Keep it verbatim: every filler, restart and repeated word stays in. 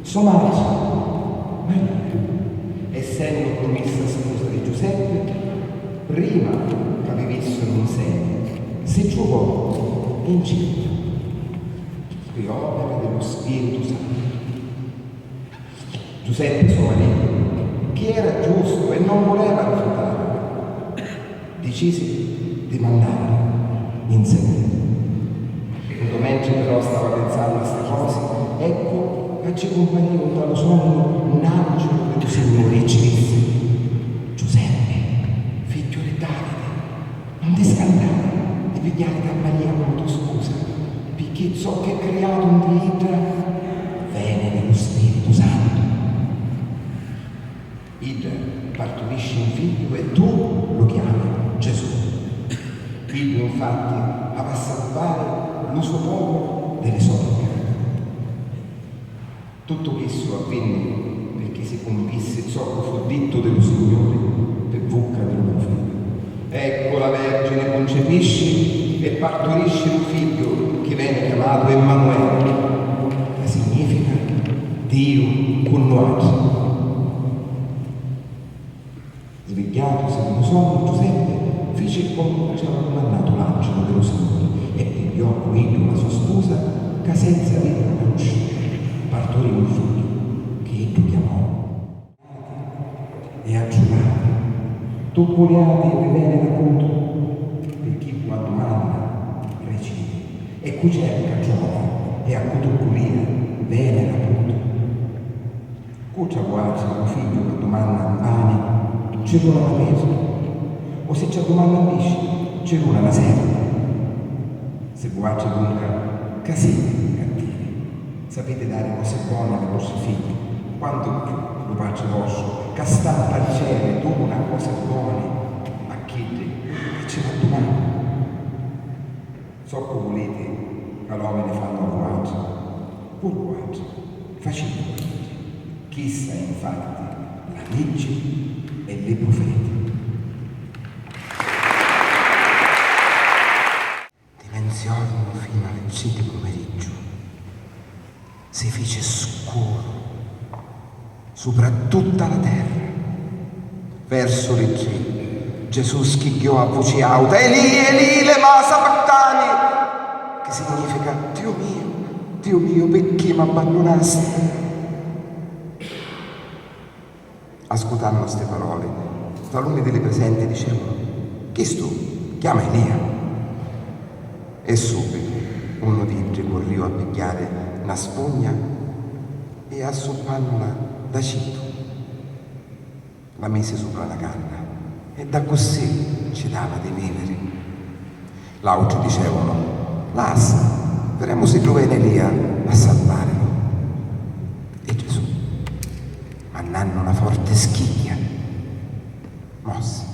So matri, Maria, essennu prumissa spusa di Giuseppi, prima ca vi vissinu un segnu, si truvò incinta pi opera di lu Spiritu Santu. Giuseppi, so maritu, chi era giustu e non vuleva rifutari, dicisi di mannarla in segretu. Nto mentri però stava pinsannu a sti cosi, eccu ca ci cumparìu nta lu sonnu n'ànciulu di lu Signuri e ci dissi: Giuseppi, figghiu di Davidi, non ti scantari di pigghiari a Maria comu to spusa, picchì zoccu è criatu nti idda veni di lu Spiritu Santu. Idda parturisci un figghiu e tu lu chiami Gesù. Iddu, infatti, havi a salvari lu so populu di li so piccati. Tuttu chissu avvinni picchì si cumpissi zoccu fu dittu di lu Signuri pi vucca di lu prufeta: Eccu, la Vergini cuncepisci e parturisci un figghiu chi veni chiamatu Emmanuele, ca significa Diu cu nuatri. Svigghiatusi di lu sonnu, Giuseppi fici comu ci avia dumannatu l'ànciulu di lu Signuri e pigghiò cu iddu la so spusa, ca senza idda canusciri parturì un figghiu, chi iddu chiamò. E attruvati, tucculiati e vi veni raputu, picchì cu addumanna recivi, e cu cerca trova, e a cu tucculia veni raputu. Cu tra vuatri un figghiu c'addumanna un pani, ci duna na petra, o si ci addumanna un pisci, ci duna na serpa. Si vuatri dunca, ca siti cattivi, sapiti dari cosi boni a li vostri figghi, quantu cchiù lu Patri vostru ca sta nta li celi duna cosi boni a chiddi ca ci l'addumanna. Soccu vuliti ca l'omini fannu a vuatri, puru vuatri faciti a iddi. Chissa è infatti la liggi e li prufeti. Di menzornu finu a li tri di pumiriggiu si fici scuru supra tutta la terra. Versu li tri Gesù schigghiò a vuci auta: Elì, Elì, lema sabactani? Chi significa: Diu miu, Diu miu, picchì m'abbannunasti? Ascutannu sti paroli, taluni di li prisenti dicevunu: Chistu chiama Elia. E subitu unu d'iddi curriu a pigghiari na spugna e, assuppannula d'acitu, la misi supra na canna e d'accussì ci dava di viviri. L'àutri dicevunu: Lassa, viremu siddu veni Elia a salvàrilu. E Gesù, mannannu na forti schigghia, mossi